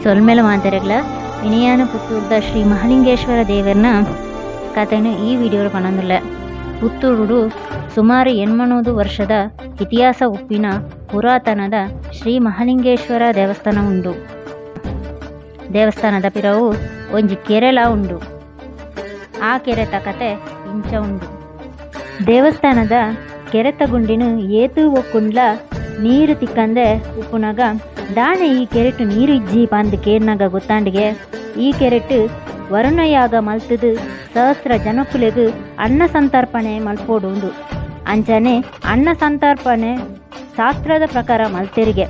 ಸೊಲ್ಮೆಲ ಮಾತೆರೆಗ್ಲ ಇನಿಯಾನ ಪುತ್ತೂರ್ದ ಶ್ರೀ ಮಹಾಲಿಂಗೇಶ್ವರ ದೇವರ್ನ ಕಥೆನು ಈ ವಿಡಿಯೋ ಪನೊಂದುಲ್ಲೆ. ಪುತ್ತೂರುಡು ಸುಮಾರು 800 ವರ್ಷದ ಇತಿಹಾಸ ಉಪ್ಪಿನ ಪುರಾತನದ ಶ್ರೀ ಮಹಾಲಿಂಗೇಶ್ವರ ದೇವಸ್ಥಾನ ಉಂಡು. ದೇವಸ್ಥಾನದ ಪಿರವು ಒಂಜಿ ಕೆರೆಲ ಉಂಡು. ಆ ಕೆರೆತ ಕತೆ ಇಂಚ ಉಂಡು. ದೇವಸ್ಥಾನದ ಕೆರೆತ ಗುಂಡಿನು ಏತು ಒಕ್ಕುಂಡ್ಲ ನೀರು ತಿಕ್ಕಂದೆ ಉಪ್ಪುನಗ ದಾನೆ ಈ ಕೆರೆಟು ನೀರು ಇಜ್ಜಿ ಪಂದ್ ಕೇರ್ನಗ ಗೊತ್ತಾಂಡಿಗೆ ಈ ಕೆರೆಟು ವರುಣಯಾಗ ಮಲ್ತದು ಸಹಸ್ರ ಜನಕುಲೆಗು ಅನ್ನ ಸಂತರ್ಪಣೆ ಮಲ್ಪೋಡುಂಡು. ಅಂಚನೆ ಅನ್ನ ಸಂತರ್ಪಣೆ ಶಾಸ್ತ್ರದ ಪ್ರಕಾರ ಮಲ್ತೆರಿಗೆ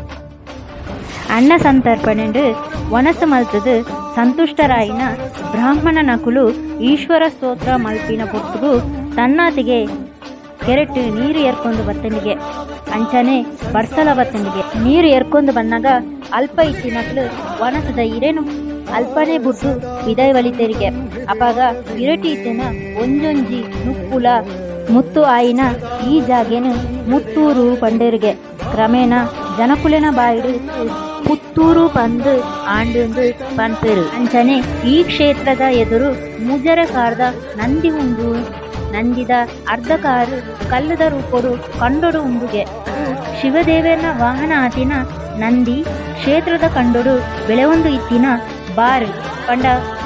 ಅನ್ನ ಸಂತರ್ಪಣೆ ವನಸು ಮಲ್ತದು ಸಂತುಷ್ಟರಾಯಿನ ಬ್ರಾಹ್ಮಣ ನಕುಲು ಈಶ್ವರ ಸ್ತೋತ್ರ ಮಲ್ಪಿನ ಪೊಟ್ಟುಗು ತನ್ನಾತಿಗೆ ಕೆರೆಟು ನೀರು ಏರ್ಕೊಂಡು ಬತ್ತನಿಗೆ ಅಂಚನೆ ಬರ್ಸಲ ಬತ್ತನಿಗೆ ನೀರು ಏರ್ಕೊಂಡು ಬಂದಾಗ ಅಲ್ಪ ಇತ್ತಿನಕ್ಲು ವನಸದ ಇರೇನು ಅಲ್ಪನೆ ಬುಡ್ಡು ವಿದಯ ವಲಿತೆರಿಗೆ. ಅಪಾಗ ಇರಟಿ ಇತ್ತಿನ ಒಂಜೊಂಜಿ ನುಪ್ಪುಲ ಮುತ್ತು ಆಯಿನ ಈ ಜಾಗೆನು ಮುತ್ತೂರು ಪಂಡೇರಿಗೆ ಕ್ರಮೇಣ ಜನಕುಲೆನ ಬಾಯಿಡು ಪುತ್ತೂರು ಪಂದು ಆಂಡುಂದು ಪನ್ಪೇರು. ಅಂಚನೆ ಈ ಕ್ಷೇತ್ರದ ಎದುರು ಮುಜರ ಕಾರದ ನಂದಿ ಉಂಡು. ನಂದಿದ ಅರ್ಧ ಕಾರು ಕಲ್ಲುದ ರೂಪೊಡು ಕಂಡೊಡು ಉಂಡುಗೆ. ಶಿವದೇವನ ವಾಹನ ಆತಿನ ನಂದಿ ಕ್ಷೇತ್ರದ ಕಂಡೊಡು ಬೆಳೆವೊಂದು ಇತ್ತಿನ ಬಾರು ಪಂಡ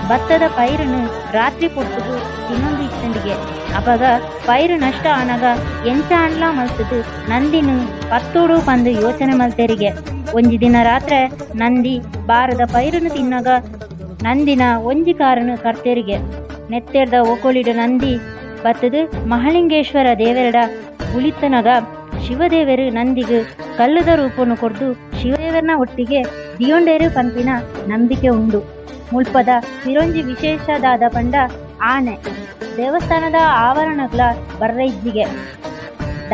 ಭತ್ತದ ಪೈರನ್ನು ರಾತ್ರಿ ಪೊಟ್ಟುಗು ತಿನ್ನೊಂದು ಇತ್ತಂಡಿಗೆ. ಅಪಗ ಪೈರು ನಷ್ಟ ಆನಗ ಎಂಚ ಆಂಡ್ಲಾ ಮಲ್ತದು ನಂದಿನು ಪತ್ತೋಡು ಪಂದು ಯೋಚನೆ ಮಲ್ತೆರಿಗೆ. ಒಂಜಿ ದಿನ ರಾತ್ರೆ ನಂದಿ ಬಾರದ ಪೈರನ್ನು ತಿನ್ನಗ ನಂದಿನ ಒಂಜಿ ಕಾರನು ಕರ್ತೇರಿಗೆ. ನೆತ್ತೆರ್ದ ಒಕೊಳಿಡು ನಂದಿ ಬತ್ತದು ಮಹಾಲಿಂಗೇಶ್ವರ ದೇವರಡ ಉಳಿತನಗ ಶಿವದೇವರು ನಂದಿಗು ಕಲ್ಲುದ ರೂಪನು ಕೊರ್ದು ಶಿವದೇವರನ ಒಟ್ಟಿಗೆ ದಿಯೊಂಡೇರು ಪನ್ಪಿನ ನಂಬಿಕೆ ಉಂಡು. ಮುಲ್ಪದ ಪಿರೊಂಜಿ ವಿಶೇಷದಾದ ಪಂಡ ಆನೆ ದೇವಸ್ಥಾನದ ಆವರಣಗಳ ಬರ್ರೈಜ್ಜಿಗೆ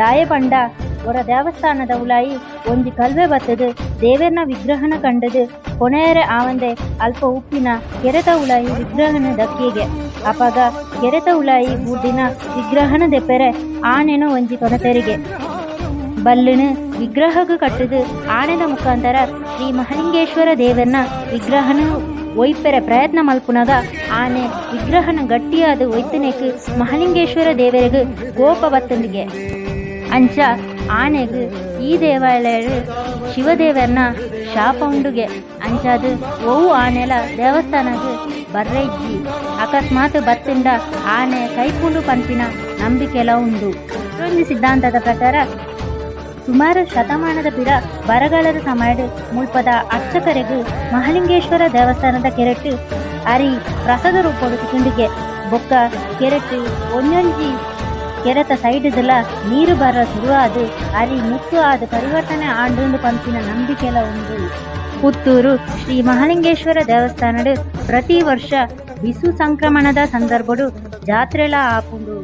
ದಾಯ ಪಂಡ ಒರ ದೇವಸ್ಥಾನದ ಉಲಾಯಿ ಒಂಜಿ ಕಲ್ವೆ ಬತ್ತದು ದೇವರನ ವಿಗ್ರಹನ ಕಂಡದು ಕೊನೆಯರೆ ಆವಂದೆ ಅಲ್ಪ ಉಪ್ಪಿನ ಕೆರೆತ ಉಲಾಯಿ ವಿಗ್ರಹನ ದಕ್ಕಿಗೆ. ಅಪಾಗ ಕೆರೆತ ಉಲಾಯಿ ಬೂರ್ದಿನ ವಿಗ್ರಹನ ದೆಪ್ಪೆರೆ ಆನೆನು ಒಂಜಿ ಕೊನತೆರಿಗೆ ಬಲ್ಲುನು ವಿಗ್ರಹಗು ಕಟ್ಟುದು ಆನೆದ ಮುಖಾಂತರ ಶ್ರೀ ಮಹಾಲಿಂಗೇಶ್ವರ ದೇವರನ ವಿಗ್ರಹನು ಒಯ್ಪೆರೆ ಪ್ರಯತ್ನ ಮಲ್ಪುನಗ ಆನೆ ವಿಗ್ರಹನ ಗಟ್ಟಿಯಾದ ಒಯ್ತನೆಕ್ ಮಹಾಲಿಂಗೇಶ್ವರ ದೇವರಿಗೂ ಕೋಪ ಬತ್ತಂದಿಗೆ. ಅಂಚ ಆನೆಗು ಈ ದೇವಾಲಯ ಶಿವದೇವರನ ಶಾಪ ಉಂಡುಗೆ. ಅಂಚಾದು ಒವು ಆನೆಲ ದೇವಸ್ಥಾನಗು ಬರ್ರೈಜ್ಜಿ ಅಕಸ್ಮಾತ್ ಬತ್ತಿಂದ ಆನೆ ಕೈಪುಂಡು ಪನ್ಪಿನ ನಂಬಿಕೆಲ ಉಂಡು. ಒಂದು ಸಿದ್ಧಾಂತದ ಪ್ರಕಾರ ಸುಮಾರು ಶತಮಾನದ ಪಿರ ಬರಗಾಲದ ಸಮಯಡ್ ಮುಲ್ಪದ ಅರ್ಚಕರೆಗು ಮಹಾಲಿಂಗೇಶ್ವರ ದೇವಸ್ಥಾನದ ಕೆರೆಟು ಅರಿ ಪ್ರಸಾದ ರೂಪೊಡು ತಿಕ್ಕುಂಡಿಗೆ. ಬೊಕ್ಕ ಕೆರೆಟು ಒಂಜೊಂಜಿ ಕೆರೆತ ಸೈಡುದಲ ನೀರು ಬರ ಶುರುವಾದು ಅರಿ ಮುತ್ತು ಆದ ಪರಿವರ್ತನೆ ಆಂಡುಂಡು ಪನ್ಪಿನ ನಂಬಿಕೆಲ ಉಂಡು. ಪುತ್ತೂರು ಶ್ರೀ ಮಹಾಲಿಂಗೇಶ್ವರ ದೇವಸ್ಥಾನಡು ಪ್ರತಿ ವರ್ಷ ಬಿಸು ಸಂಕ್ರಮಣದ ಸಂದರ್ಭಡು ಜಾತ್ರೆಲ ಆಪುಂಡು.